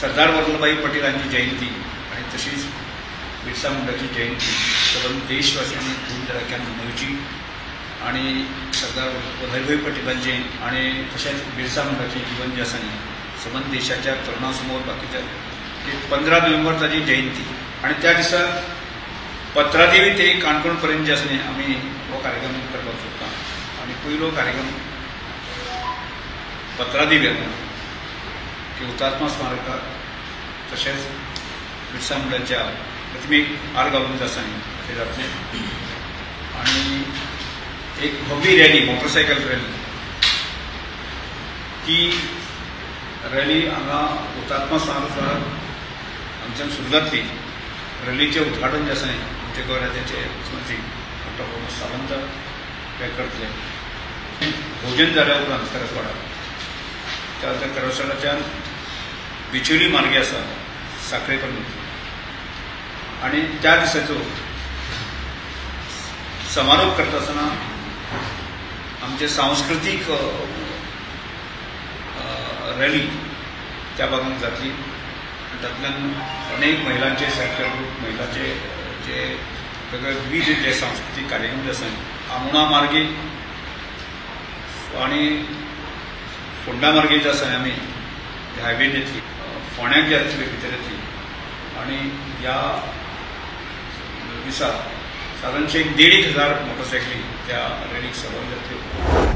सरदार वल्लभभाई पटेलांची जयंती आणि तशीच बिरसा मुंडाची जयंती सबंध देशवासियांनी धूमधडाक्यान मनोवची आणि सरदार वल्लभभाई पटेलांचे आणि तशेंच बिरसा मुंडाचे जीवन जे आसा न्ही सबंध देशाच्या तरुणासमोर बाकीच्या 15 नोव्हेंबर ताजी जयंती आणि त्या दिसा पत्रादेवी ते काणकोण पर्यंत जे आसा न्ही आमी हो कार्यक्रम करपाक सोदता. आनी पयलो कार्यक्रम पत्रादेवी की हुतात्मा स्मारकाक तशेंच बिरसा मुंडाच्या प्रतिमेक हार घालून जे आसा न्ही ते जातलें आनी एक भव्य रॅली, मोटरसायकल रॅली, ती रॅली हांगा हुतात्मा स्मारक हांगच्यान सुरू जातली. रॅलीचें उद्घाटन जे आसा न्ही आमचे गोंय राज्याचे मुख्यमंत्री डॉक्टर प्रमोद सावंत हे करतले. भोजन जाल्या उपरांत करसवाडा, त्या नंतर करसवाडाच्यान बिचोली मार्गे आसा साखळे पर्यंत आणि त्या दिसाचो समारोप करता आसतना आमचे सांस्कृतीक रॅली त्या भागांत जातली. तातूंतल्यान अनेक महिलांचे सेल्फ हेल्प ग्रूप, महिलांचे जे वेगवेगळे विविध जे सांस्कृतीक कार्यक्रम जे आसा आमोणा मार्गे आनी फोंडा मार्गे जे आसा आमी हायवे येतली, फोंड्याक जे येतली भितर येतली आनी ह्या दिसा सादारणशे 1,500 मोटरसायकली त्या रॅलीक सहभागी जातल्यो.